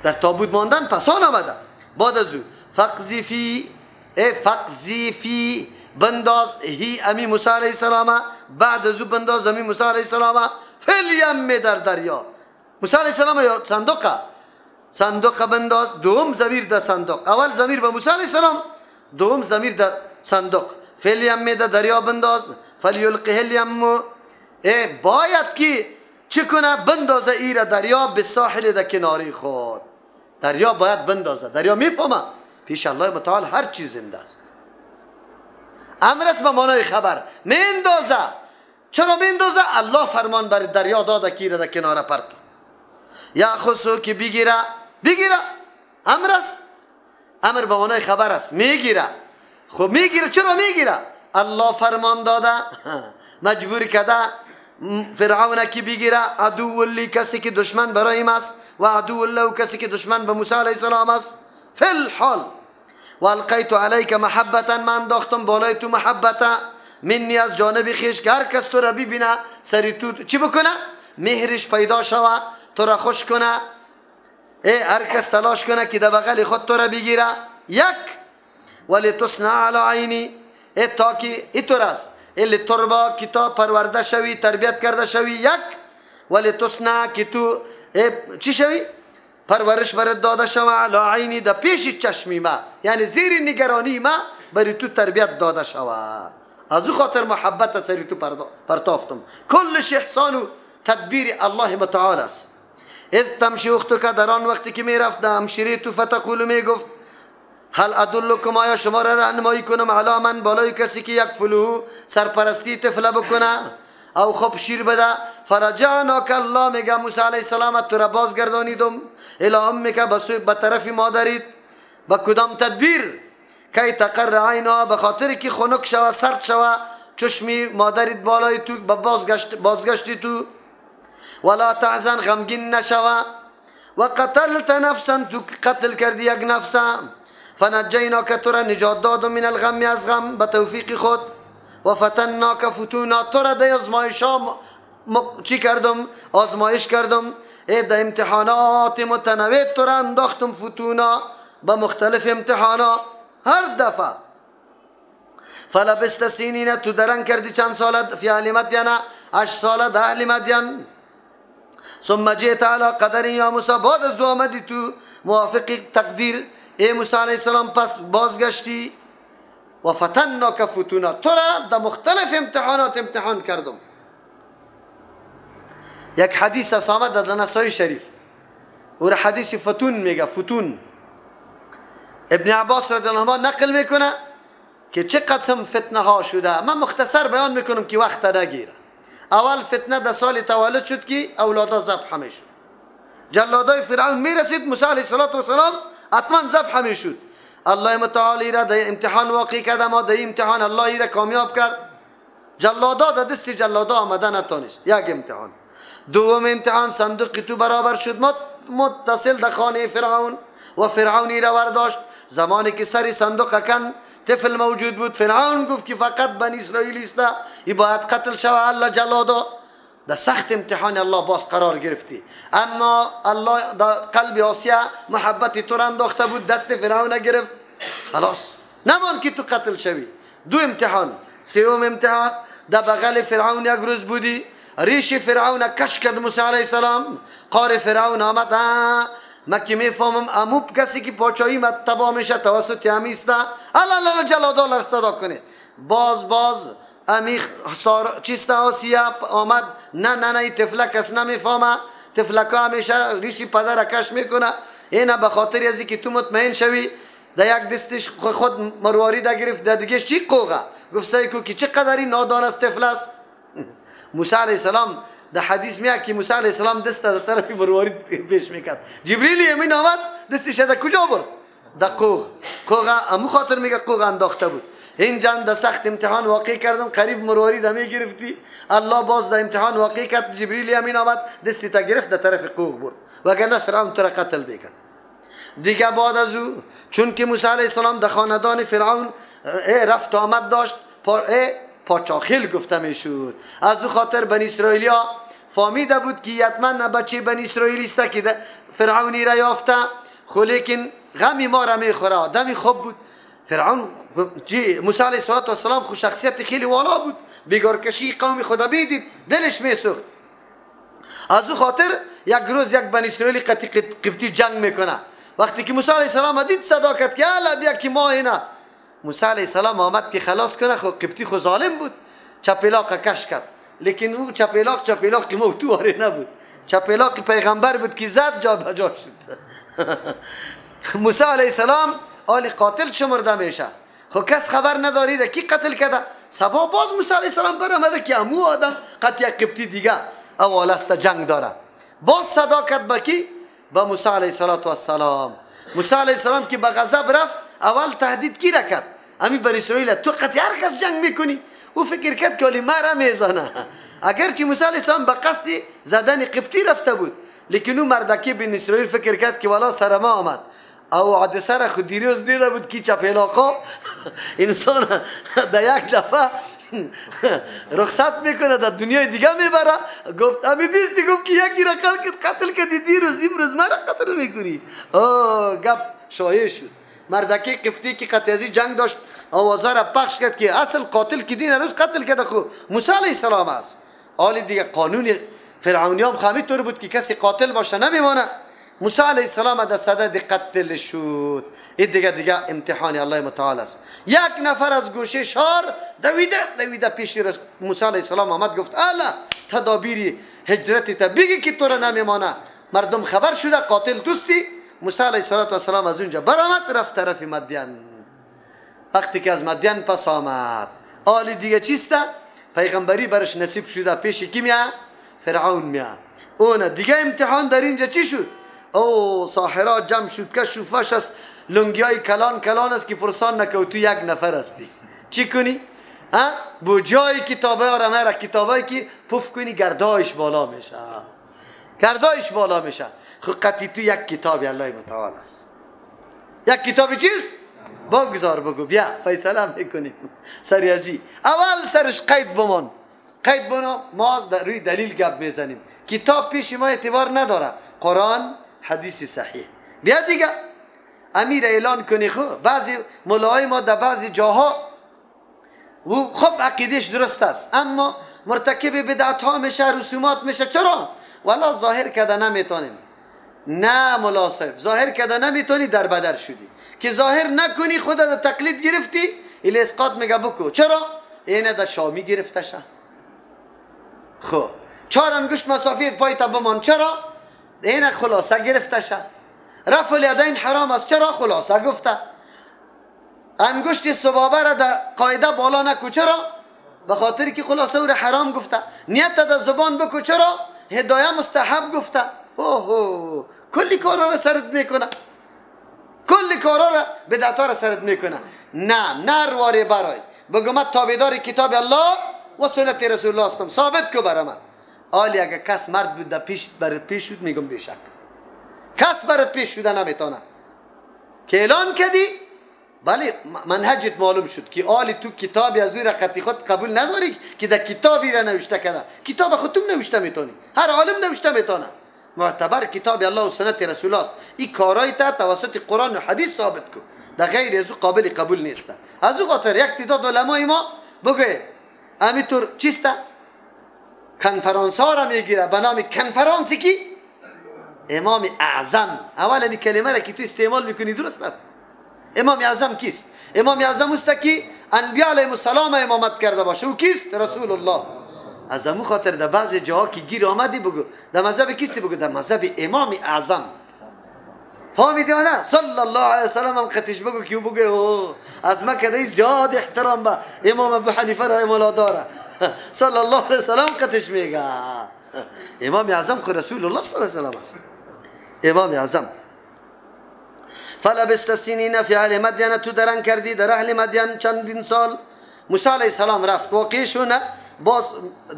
در تابوت ماندن پسان آمده. بعد از او فقذفی، ای فقذفی بنداز هی امی موسی علیه السلام، بعد از او بنداز امی موسی علیه السلام فی الیم در دریا. موسی علیه السلام یا صندوقه، صندوق بنداز. دوم ضمیر در صندوق، اول ضمیر به موسی علیه السلام، دوم ضمیر در صندوق. فی الیم در دریا بنداز. فلیلقه الیم، ای باید که چه کنه؟ بندازه ایره دریا به ساحل در کناری خود. دریا باید بندازه، دریا میفهمه پیش الله متعال هر چیز زنده است. امر است به معنای خبر. میندازه. چرا میندازه؟ الله فرمان بر دریا داده که ایره در کناره پرتو. یأخذه که بگیره، بگیره امر است، امر به معنای خبر است. میگیره، خب میگیره. چرا میگیره؟ الله فرمان داده، مجبور کرده فرعون که بگیره. عدو لی، کسی که دشمن برایم است، و عدو له، کسی که دشمن به موسی علیه السلام است. فی الحال و القیت علیک محبتا، من انداختم بالای تو محبتا منی از جانب خیش، که هر کس تو را ببینه سری تو چی بکنه؟ مهرش پیدا شوه، تو را خوش کنه. ای هر کس تلاش کنه که در بغل خود تو را بگیره. یک ولی تصنع علی عینی، ای تا که ایتور است، ای لتربا که تا پرورده شوی، تربیت کرده شوی. یک ولی تصنع که تو چی شوی؟ پرورش برات داده شوه. علی عینی، در پیش چشمی ما، یعنی زیر نگرانی ما برای تو تربیت داده شوه. از او خاطر محبت سری تو پرتافتم. کلش احسان و تدبیر الله متعال است. اذ تمشی اختک، در آن وقتی که میرفت در همشیره تو، فتقول میگفت هل ادلکم، آیا شما را راهنمایی کنم علی من، بالای کسی که یکفلوه سرپرستی طفله بکنه او خب شیر بده. فرجعناک الله، میگه موسی علیه السلام تو را بازگردانیدم الی امک، به طرف مادریت. به کدام تدبیر؟ کی تقر عینها، به خاطر که خنک شوه، سرد شوه چشمی مادریت بالای تو، به بازگشتی تو. ولا تحزن، غمگین نشوه. و قتلت نفسا، تو قتل کردی یک نفس. فنجیناک، تو را نجات دادم من الغم، از غم به توفیق خود. و فتناک فتونا، تو را در آزمایش ها چی کردم؟ آزمایش کردم. ای در امتحانات متنوع تو را انداختم فتونا، به مختلف امتحانا هر دفعه. فلبست سینین، تو درنگ کردی چند ساله فی اهل مدین، 8 ساله در اهل مدین. ثم جئت علی قدر یا موسی، بعد از آمدی تو موافق تقدیر ای موسی علیه السلام، پس بازگشتی. و فتناک فتونا، تو را در مختلف امتحانات امتحان کردم. یک حدیث است آمد در نسائی شریف، او را حدیث فتون میگه. فتون ابن عباس رضی الله عنه نقل میکنه که چه قسم فتنه ها شده. من مختصر بیان میکنم که وقت نگیره. اول فتنه در سال تولد شد که اولادا ذبح میشد. جلادای فرعون میرسید موسی علیه السلام حتما ذبح میشد. الله متعالی را در امتحان واقع کرد، اما در امتحان الله را کامیاب کرد. جلادا در دست جلادا آمده نتانست. یک امتحان. دوم امتحان صندوق تو برابر شد، متصل در خانه فرعون و فرعونی را برداشت. زمانی که سر صندوق کن طفل موجود بود، فرعون گفت که فقط بنی اسرائیل است، ای باید قتل شوه. الله جلادا در سخت امتحان الله باز قرار گرفتی، اما الله در قلب آسیا محبت تو را انداخته بود، دست فرعون گرفت، خلاص نمان که تو قتل شوی. دو امتحان. سوم امتحان در بغل فرعون یک روز بودی، ریش فرعون کش کرد موسی علیه السلام. قار فرعون آمد، من که میفهمم اموب کسی که پاچایی ما تباه میشه توسط همی است، الله الله جلادا صدا کنه. باز امی چیست آسیا آمد، نه نه نه این طفلک کس نمیفهمه، طفلک ها همیشه ریشی پدر کش میکنه. اینه به خاطر از که تو مطمئن شوی. در یک دستش خود مروارید گرفت، در دیگه چی قوغه گفت سعی کو که چقدر این نادان است طفل است. موسی علیه السلام در حدیث میاد که موسی علیه السلام دست در طرف مروارید پیش میکرد، جبریل امین آمد دستش در کجا برد؟ در قوغ. قوغه امو خاطر میگه قوغ انداخته بود. اینجا در سخت امتحان واقع کردم، قریب مروارید می گرفتی، الله باز در امتحان واقع کرد، جبریل امین آمد دستی تا گرفت در طرف قوغ برد، وگرنه فرعون تو را قتل میکرد. دیگه بعد از او چون که موسی علیه السلام در خاندان فرعون رفت آمد داشت، پاچاخیل گفته میشد. از او خاطر بنی اسرائیلیا فهمیده بود که یتمن بچه بنی اسرائیل است که فرعونی را یافته، خو لیکن غمی ما را میخوره، آدمی خوب بود. فرعون موسی علیه السلام خو شخصیت خیلی والا بود، بیگارکشی قوم خدا بیدید دلش میسوخت. از او خاطر یک روز یک بنی اسرائیلی قبطی جنگ میکنه. وقتی که موسی علیه السلام دید صدا کرد که الا بیا که ما اینا. موسی علیه السلام آمد که خلاص کنه، خو قبطی خو ظالم بود، چپلاق کش کرد. لیکن او چپلاق ما تو آره نبود، چپلاق پیغمبر بود که زد جا به جا شد. موسی علیه السلام آل قاتل شمرده میشه، خو کس خبر نداری را کی قتل کرده. صبا باز موسی علیه السلام برآمده که امو آدم قتل یک قبطی دیگه اول است جنگ داره. باز صدا کرد با کی؟ با موسی علیه السلام. موسی علیه السلام که به غضب رفت، اول تهدید کی را کرد؟ امی بنی اسرائیل، تو قتل هر کس جنگ میکنی. او فکر کرد که علی مرا میزنه. اگرچه موسی علیه السلام به قصد زدن قبطی رفته بود، لیکن او مردکی بن اسرائیل فکر کرد که والا سر ما آمد. او حادثه را خود دیروز دیده بود که چپلاقا انسان در یک دفعه رخصت میکنه در دنیای دیگه میبره. گفت امی دیستی، گفت که یکی را قتل کردی دیروز، امروز مرا قتل میکنی. او گپ شایع شد. مردکی قبطی که قتل جنگ داشت آوازه را پخش کرد که اصل قاتل که دین روز قتل کرده خو موسی علیه السلام است. حال دیگه قانون فرعونی هم همینطور بود که کسی قاتل باشه نمیمانه. موسی علیه السلام در صدد قتل شد. این دیگه امتحان الله متعال است. یک نفر از گوشه شهر دویده دویده پیش موسی علیه السلام آمد، گفت الا تدابیری هجرت تا بگی که تو را نمیمانه. مردم خبر شده قاتل دوستی. موسی علیه السلام از اونجا برآمد رفت طرف مدین. وقتی که از مدین پس آمد، آل دیگه چیسته؟ پیغمبری برش نصیب شده. پیش کی میاد؟ فرعون میاد. اون دیگه امتحان در اینجا چی شد؟ او ساحرات جمع شد، کش و فش است، لنگی های کلان کلان است که پرسان نکو تو یک نفر هستی چی کنی؟ ها؟ با جای کتابه ها را مرا کتابایی که پف کنی گردایش بالا میشه، گردایش بالا میشه. خب قطعی تو یک کتاب الله متعال است. یک کتاب چیست؟ بگذار بگو بیا فیصله میکنیم سری ازی. اول سرش قید بمان، قید بمان. ما در روی دلیل گپ میزنیم. کتاب پیش ما اعتبار نداره، قرآن حدیث صحیح. بیا دیگه امیر اعلان کنی. خب بعضی ملاهای ما در بعضی جاها و خب عقیدش درست است، اما مرتکب بدعت ها میشه، رسومات میشه. چرا؟ والا ظاهر کرده نمیتونیم. نه ملا صاحب، ظاهر کرده نمیتونی، در بدر شدی. که ظاهر نکنی خود در تقلید گرفتی، ایل اسقاط میگه بکو. چرا؟ اینه در شامی گرفته شه. خب چهار انگشت مسافیت پای تا بمان. چرا؟ اینه خلاصه گرفته شه. رفع الیدین حرام است. چرا؟ خلاصه گفته. انگشت سبابه را در قاعده بالا نکو. چرا؟ به خاطر که خلاصه او را حرام گفته. نیت در زبان بکو. چرا؟ هدایه مستحب گفته. اوه کلی کارا را سرد میکنه، کلی کارا را بدعتا را سرد میکنه. نه نرواره برای بگو من تابعدار کتاب الله و سنت رسول الله هستم، ثابت کو برای من. آلی اگه کس مرد بود در پیش برات پیش شد، میگم بیشک کس برات پیش شده نمیتونه. که اعلان کردی بله منهجت معلوم شد که آلی تو کتابی از او رقتی خود قبول نداری که در کتابی را نوشته کرده. کتاب خودتون نوشته میتونی، هر عالم نوشته میتونه. معتبر کتاب الله و سنت رسول است. این کارای تا توسط قرآن و حدیث ثابت کو، در غیر از او قابل قبول نیست. از او خاطر یک تعداد علمای ما بگه همینطور چیسته کنفرانس ها را میگیره به نام کنفرانسی کی امام اعظم. اول این کلمه را که تو استعمال میکنی درست است. امام اعظم کیست؟ امام اعظم است که انبیا علیهم السلام امامت کرده باشه. او کیست؟ رسول الله. از امو خاطر در بعضی جاها که گیر آمدی بگو در مذهب کیستی؟ بگو در مذهب امام اعظم. فهمیدی نه؟ صلی الله علیه وسلم هم خطش بگو که او بگه او از ما کده زیاد احترام به امام ابو حنیفه رحمه الله داره. صلی الله علیه وسلم قطش میگه امام اعظم خو رسول الله صلی الله علیه وسلم است. امام اعظم فلبست سنین فی اهل مدین، تو درنگ کردی در اهل مدین چندین سال. موسی علیه السلام رفت واقع شونه باز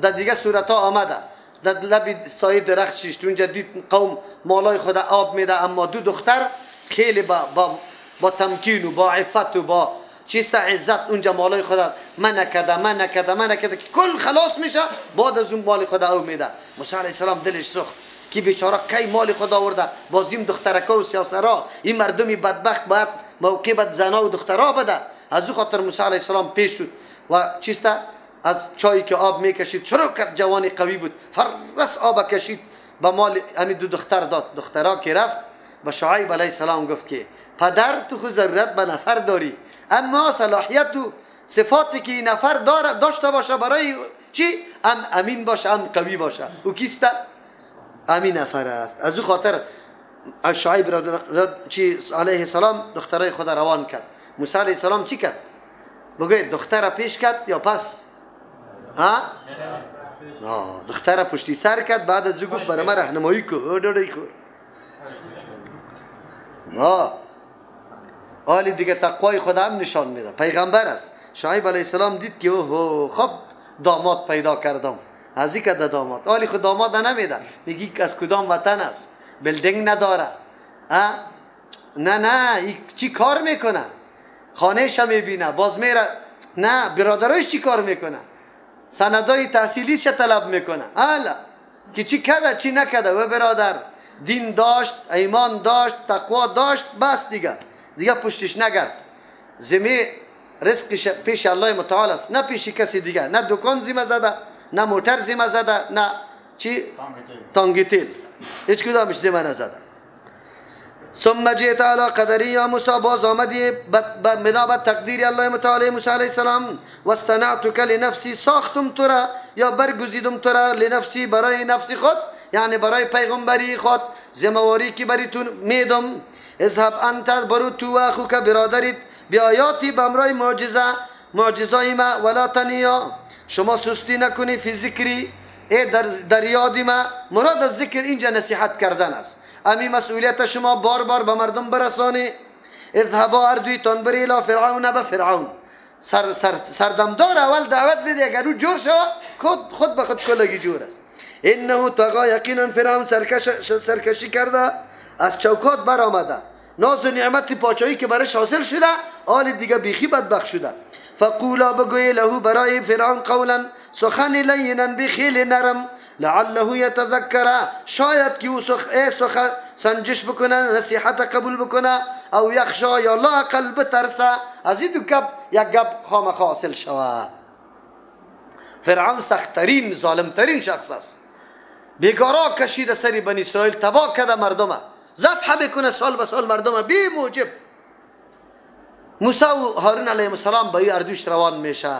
در دیگه صورت ها آمده در لب سایه درخت شیشت. اونجا دید قوم مالای خود آب میده، اما دو دختر خیلی با تمکین و با عفت و با چیست عزت اونجا مالای خدا من نکرده من نکرده من نکرده که کل خلاص میشه. بعد از اون مال خدا او میده. موسی علیه السلام دلش سوخت که بیچاره کی مال خود آورده، بازیم دخترکا و سیاسرا، این مردمی بدبخت باید موقع بد زنا و دخترا بده. از او خاطر موسی علیه السلام پیش شد و چیسته از چایی که آب میکشید شروع کرد، جوانی قوی بود، فرس آب کشید به مال همین دو دختر داد. دخترا که رفت به شعیب علیه السلام گفت که پدر تو خود ضرورت به نفر داری، اما صلاحیت و صفاتی که این نفر داره داشته باشه برای چی؟ ام امین باشه ام قوی باشه. او کیسته؟ امین نفر است. از او خاطر شعیب چی علیه السلام دخترای خود روان کرد. موسی علیه السلام چی کرد؟ بگوید دختر پیش کرد یا پس؟ ها؟ دختر پشتی سر کرد. بعد از او گفت برای من راهنمایی کو. آلی دیگه تقوای خدا هم نشان میده، پیغمبر است. شعیب علیه السلام دید که اوه خب داماد پیدا کردم، از این که داماد آلی خود داماد نمیده، میگی از کدام وطن است، building نداره، نه نه ای چی کار میکنه، خانهش میبینه، باز میره نه برادرایش چی کار میکنه، سندای تحصیلیش طلب میکنه، الا که چی کده چی نکده. و برادر دین داشت، ایمان داشت، تقوا داشت، بس دیگه دیگه پشتش نگرد. زمین رزقش پیش الله متعال است، نه پیش کسی دیگه، نه دکان زیمه زده، نه موتر زیمه زده، نه چی تانگیتیل، هیچ کدامش زیمه نزده. ثم جئت علی قدری یا موسی، باز آمدی بنا تقدیر الله متعال موسی علیه السلام. واصطنعتک لنفسی، ساختم تو را یا برگزیدم تو را، لنفسی برای نفس خود، یعنی برای پیغمبری خود، ذمهواری که بری تو میدم. اذهب انت، برو تو و اخوک برادریت، بیایاتی بمرای معجزه، معجزای ما، ولا تنیا، شما سستی نکنی، فی ذکری، ای در یاد ما. مراد از ذکر اینجا نصیحت کردن است. امی مسئولیت شما بار بار به مردم برسانی. اذهبا، اردویتان بری، الی فرعون، به فرعون. سردمدار اول دعوت بده، اگر او جور شود خود به خود کلگی جور است. انه طغا، یقینا فرعون سرکشی کرده، از چوکات برآمده، ناز و نعمت پاچایی که برش حاصل شده آن دیگه بیخی بدبخت شده. فقولا، بگوی، له برای فرعون، قولا سخن، لینا بخیل نرم، لعله یتذکر، شاید که او سخن سنجش بکنه، نصیحت قبول بکنه، او یخشا، یا لا اقل بترسه. از این دو گپ یک گپ خامخا حاصل شود. فرعون سختترین ظالمترین شخص است. بیگارا کشیده سری بنی اسرائیل، تباه کرده مردمه، ذبح میکنه سال به سال مردمه بی موجب. موسی و هارون علیه السلام به این اردوش روان میشه.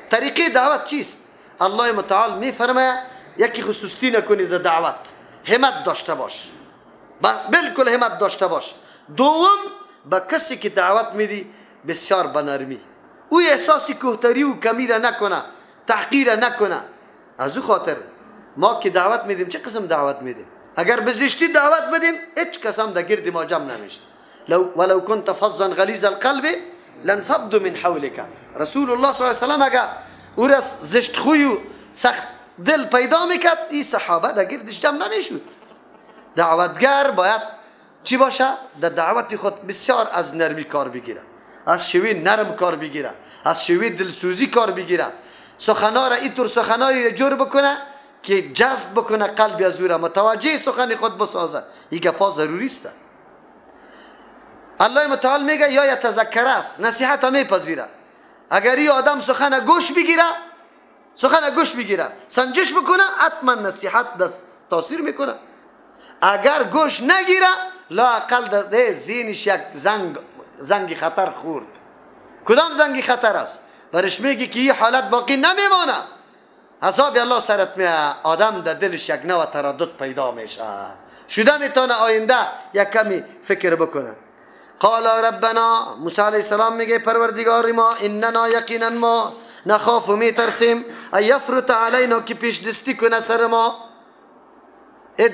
طریقه دعوت چیست؟ الله متعال میفرماید یکی خصوصی نکنید در دعوت، همت داشته باش، بالکل همت داشته باش. دوم، به کسی که دعوت میدی بسیار به نرمی، او احساس کوهتری و کمی را نکنه، تحقیر نکنه. از او خاطر ما که دعوت میدیم چه قسم دعوت میدیم؟ اگر به زشتی دعوت بدیم هیچ کس هم در گرد ما جمع نمیشه. ولو كنت فظا غلیظ القلب لانفضوا من حولك. رسول الله صلی الله علیه و سلم اگر او را زشت خوی و سخت دل پیدا میکرد، این صحابه در گردش جمع نمیشد. دعوتگر باید چی باشه؟ در دعوت خود بسیار از نرمی کار بگیره، از شوی نرم کار بگیره، از شوی دلسوزی کار بگیره. سخنا را اینطور سخنای جور بکنه که جذب بکنه قلب از او را، متوجه سخن خود بسازه. این گپا ضروری است. الله متعال میگه یا یتذکر است، نصیحت هم میپذیره. اگر این آدم سخن گوش بگیره، سخن گوش بگیره، سنجش بکنه، حتما نصیحت تاثیر میکنه. اگر گوش نگیره، لااقل در ذهنش یک زنگ خطر خورد. کدام زنگ خطر است؟ برش میگه که این حالت باقی نمیمانه، عذاب الله سرت میه. آدم در دلش یک نوع تردد پیدا میشه، شده میتونه آینده یک کمی فکر بکنه. قال ربنا، موسی علیه السلام میگه پروردگار ما، اننا یقینا ما نخاف میترسیم، یفرط علینا، که پیش دستی کنه سر ما،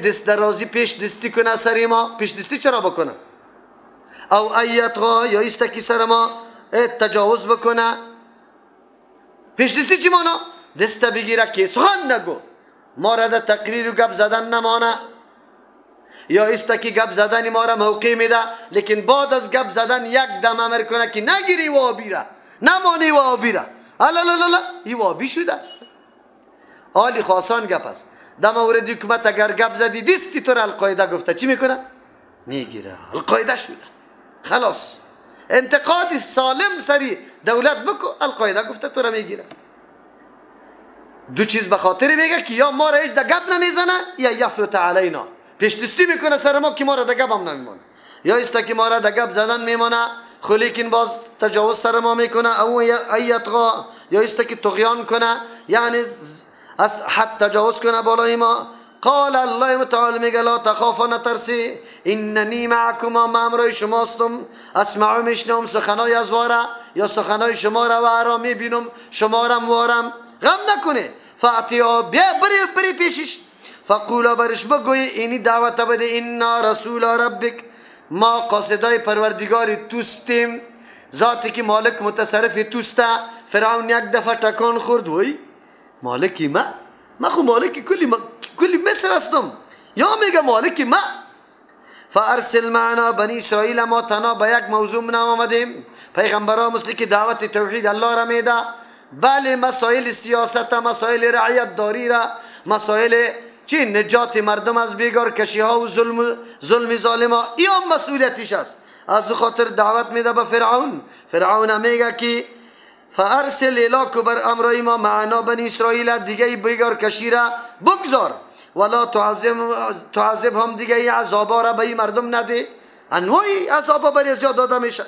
دست درازی پیش دستی کنه سر ما. پیش دستی چرا بکنه؟ او ایطغا، یا ایست که سر ما تجاوز بکنه. پیش دستی چی مانا؟ دست بگیره که سخن نگو، ما را در تقریر و گپ زدن نمانه، یا ایست که گپ زدن ما را موقع میده، لیکن بعد از گپ زدن یک دم امر کنه که نگیری و آبیره، نمانی و آبیره، لا لا لا لا، ای وابی شده. آلی خاصان گپ است. در مورد حکومت اگر گپ زدی دیستی تو را القاعده گفته چی میکنه؟ میگیره. القاعده شده خلاص. انتقاد سالم سری دولت بکو، القاعده گفته تو را میگیره. دو چیز به خاطر میگه که یا ما را هیچ گپ نمیزنه یا یفرط علینا، پیش دستی میکنه سر ما که ما را گپ هم نمیمانه، یا است که ما را گپ زدن میمانه خلیکن باز تجاوز سر ما میکنه، او ایطغا، یا است که طغیان کنه، یعنی از حد تجاوز کنه بالای ما. قال الله متعال میگه لا تخافا، نترسی، اننی معکما، ما امرای شماستم، اسمع میشنم سخنای ازواره یا سخنای شما را و ارا میبینم شما را وارم، غم نکنه. فاعطیا، بیا بری پیشش، فقولا برش بگوی اینی دعوت بده، انا رسول ربک، ما قاصدای پروردگار توستیم، ذاتی که مالک متصرف توسته. فرعون یک دفعه تکان خورد، وای مالکی ما، ما خو مالکی کلی مصر هستم، یا میگه مالکی ما. فارسل معنا بنی اسرائیل، ما تنها به یک موضوع من آمدیم، پیغمبرا مثل که دعوت توحید الله را میده، بله مسائل سیاست، مسائل رعیت داری را، مسائل چی نجات مردم از بیگار کشی ها و ظلم ظالم ها، این هم مسئولیتش است. از خاطر دعوت میده به فرعون. فرعون میگه که فارسل الی بر امرای ما معنا بنی اسرائیل، دیگه بیگار کشی را بگذار، ولا تعذب هم، دیگه عذابا را به مردم نده، انواع عذابا برای زیاد داده میشه.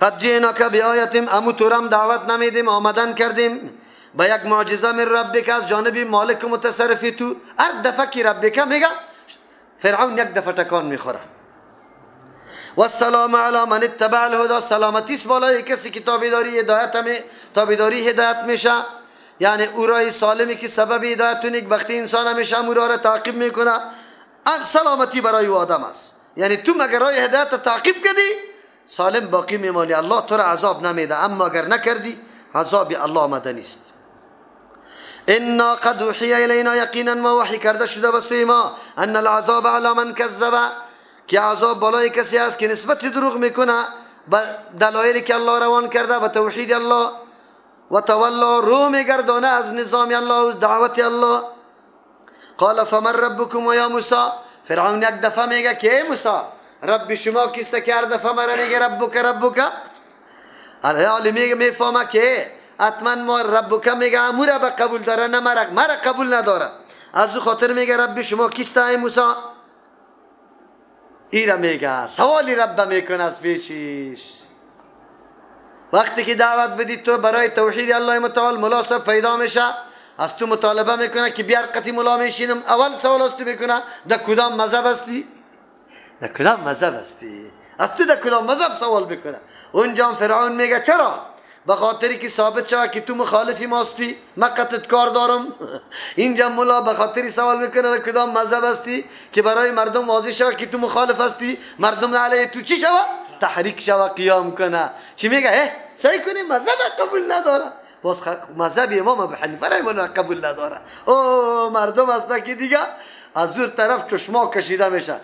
قد جئناک بآیت، امو تورم دعوت نمیدیم، آمدن کردیم با یک معجزه من ربک، از جانب مالک متصرفی تو. هر دفعه که ربک میگه فرعون یک دفعه تکان میخوره. و السلام علی من اتبع الهدی، سلامتی است بالای کسی که تابعداری هدایت تابعداری هدایت میشه، یعنی او راه سالمی که سبب هدایت و نیکبختی انسان میشه، او راه تعقیب میکنه، سلامتی برای او آدم است. یعنی تو مگر راه هدایت تعقیب کردی سالم باقی میمانی، الله تو را عذاب نمیده، اما اگر نکردی عذاب الله آمده نیست. انا قد اوحی الینا، یقینا ما وحی کرده شده به سوی ما، ان العذاب علی من کذب، که عذاب بالای کسی است که نسبت دروغ میکنه به دلایلی که الله روان کرده، به توحید الله، و تولا، رو میگردانه از نظام الله و دعوت الله. قال فمن ربکم یا موسی، فرعون یک دفعه میگه که ای موسی رب شما کیست که هر دفعه مرا میگه ربک ربک؟ حالا میگه میفهمه که حتما ما ربک میگه امو را به قبول داره، نه مرا قبول نداره. از او خاطر میگه رب شما کیست ای موسی؟ ایرا میگه سوالی رب میکنه از پیشش. وقتی که دعوت بدی تو برای توحید الله متعال، ملا صاحب پیدا میشه از تو مطالبه میکنه که بیار قطی ملا میشینم، اول سوال از تو میکنه در کدام مذهب هستی؟ در کدام مذهب هستی؟ از تو در کدام مذهب سوال میکنه. اونجا فرعون میگه چرا؟ به خاطری که ثابت شود که تو مخالفی ماستی، من قطعت کار دارم. اینجا ملا به خاطری سوال میکنه در کدام مذهب هستی که برای مردم واضح شود که تو مخالف هستی، مردم علیه تو چی شود؟ تحریک شود، قیام کنه. چی میگه؟ سعی کنی مذهب قبول نداره، باز مذهب امام ابو حنیفه را قبول نداره. او مردم هسته که دیگه از زور طرف چشما کشیده میشه.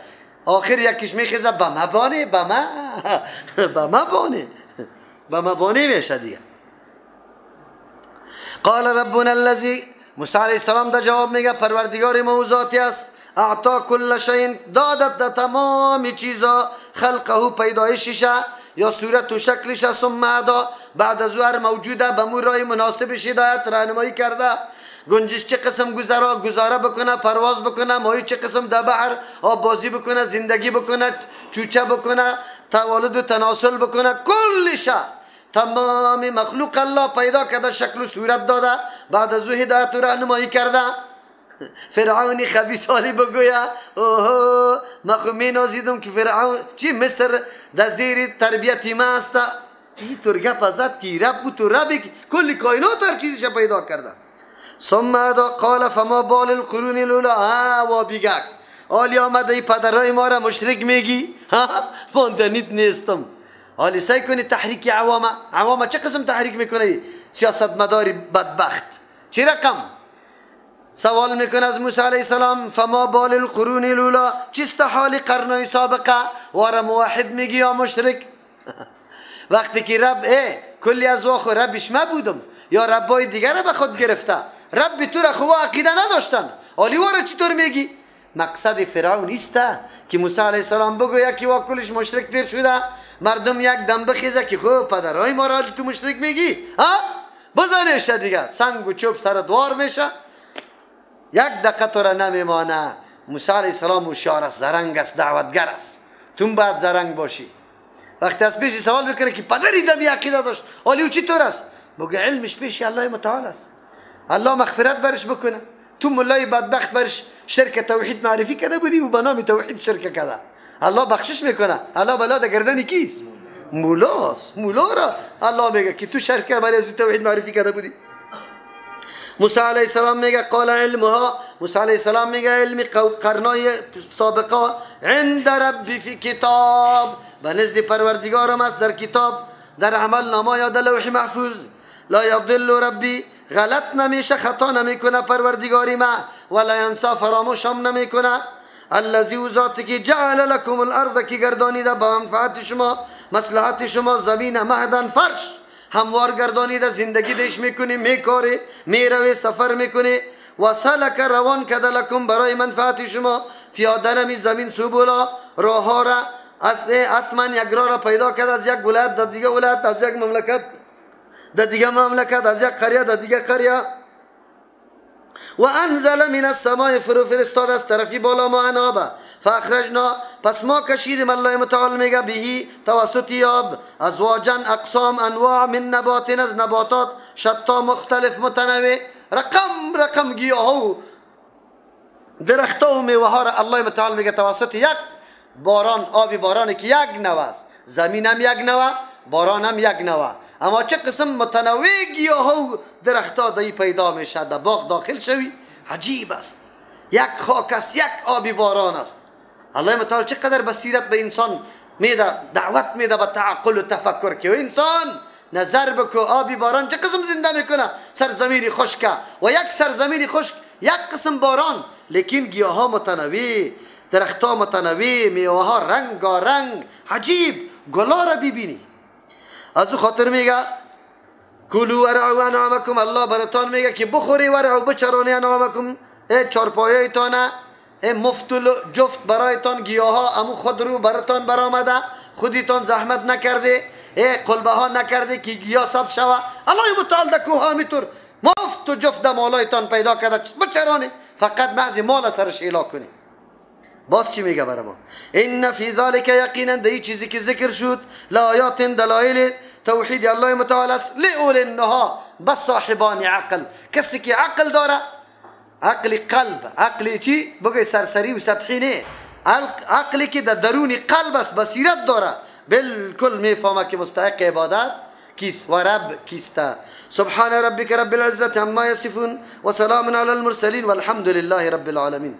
آخر یکیش میخیزه به مبانه، به مبانه، به مبانه میشه دیگه. قال ربنا الذی، موسی علیه السلام در جواب میگه پروردگار ما او ذاتی است، اعطا کل شیء، دادت در تمام چیزا، خلقه پیدایشش یا صورت و شکلش، ثم هدا، بعد از او هر موجوده به مو راه مناسبش هدایت راهنمایی کرده. گنجش چه قسم گزاره بکنه، پرواز بکنه، ماهی چه قسم در بحر آب بازی بکنه، زندگی بکنه، چوچه بکنه، توالد و تناسل بکنه، کلش تمام مخلوق الله پیدا کرده، شکل و صورت داده، بعد از او هدایت و راهنمایی کرده. فرعونی خبیث حالی بگویا اوه ما خو می نازیدم که فرعون چی مصر در زیر تربیت ما است. این طور گپ زد که رب بود تو رب کل کائنات هر چیزش پیدا کرده. ثم قال فما بال القرون الاولى، ها و بیگک آلی آمده ای پدرای ما را مشرک میگی، ها ماندنیت نیستم. آلی سعی کنی تحریک عوامه، عوامه چه قسم تحریک میکنه؟ سیاستمداری بدبخت چی رقم سوال میکنه از موسی علیه السلام، فما بال القرون الاولى، چیست حال قرنهای سابقه؟ واره موحد میگی یا مشرک؟ وقتی که رب کلی از واخو ربش ما بودم یا ربای دیگر را به خود گرفته، رب تو را خو عقیده نداشتن، حالی را چطور میگی؟ مقصد فرعون است که موسی علیه السلام بگوید که وا کلش مشرک تیر شده، مردم یک دم بخیزه که خب پدرای ما را تو مشرک میگی، ها بزنش دیگه، سنگ و چوب سر دوار میشه، یک دقیقه تو را نمیمانه. موسی علیه السلام هوشیار است، زرنگ است، دعوتگر است، تو باید زرنگ باشی. وقتی از پیش سوال بکنه که پدری دمی عقیده داشت، حالی او چطور است؟ بگه علمش پیش الله متعال است، الله مغفرت برش بکنه. تو ملای بدبخت برش شرک توحید معرفی کرده بودی و به نام توحید شرک کرده، الله بخشش میکنه. الله بلا در گردن کیست؟ مولاست. مولا را الله میگه که تو شرک برای از توحید معرفی کرده بودی. موسی علیه السلام میگه قال علمها، موسی علیه السلام میگه علم قرنای سابقه عند ربی فی کتاب، به نزد پروردگارم است در کتاب، در عمل نامه یا در لوح محفوظ. لا یضل ربی، غلط نمیشه، خطا نمیکنه پروردگاری ما، ولا ینسا، فراموش هم نمیکنه. الذی او ذاتی که جعل لکم الارض، که گردانیده به منفعت شما، مصلحت شما، زمین مهدن فرش هموار گردانیده، زندگی دیش میکنی، میکاری، میروی، سفر میکنی. و سلک، روان کده، لکم برای منفعت شما، فیادنمی زمین سبولا، راه را از حتما یک راه را پیدا کرده، از یک ولایت در دیگه ولایت، از یک مملکت در دیگه مملکت، از یک قریه در دیگه قریه. و انزل من السماء، فرو فرستاد از طرفی بالا ما انابه، فاخرجنا، پس ما کشیدیم، الله متعال میگه بهی توسط آب، ازواجا اقسام انواع، من نبات، از نباتات، شتا مختلف متنوع، رقم رقم گیاه و درختها و میوه ها را الله متعال میگه توسط یک باران، آبی باران که یک نوع است، زمین هم یک نوع، باران هم یک نوع، اما چه قسم متنوع گیاه و درختها دایی پیدا میشه، در باغ داخل شوی عجیب است. یک خاک است، یک آبی باران است. الله متعال چقدر بصیرت به انسان میده، دعوت میده به تعقل و تفکر که انسان نظر بکو آبی باران چه قسم زنده میکنه سرزمین خشکه، و یک سرزمین خشک یک قسم باران، لیکن گیاه ها متنوع، درختها متنوع، میوه ها رنگارنگ، عجیب، گلا را ببینی. از او خاطر میگه کلوا ورعوا انعامکم، الله براتان میگه که بخوری ورعوا بچرانی انعامکم، ای چارپایه تانه، ای مفت و جفت برایتان، گیاه ها امو خود رو براتان برآمده، خودتان زحمت نکرده، ای قلبه ها نکرده که گیاه سبز شوه. الله متعال در کوه ها میتور مفت و جفت در مالایتان پیدا کرده، بچرانی، فقط محض مال سرش اعلا کنی. باز چی میگه برای ما؟ ان فی ذلک، یقینا در این چیزی که ذکر شد، لآیات دلایل توحید الله متعال است، لأولی النهی، بس صاحبان عقل، کسی که عقل داره، عقل قلب، عقل چی؟ بگه سرسری و سطحی نه، عقلی که در درون قلب است، بصیرت داره، بالکل میفهمه که مستحق عبادت کیست و رب کیست. سبحان ربک رب العزة عما یصفون و سلام علی المرسلین والحمد لله رب العالمین.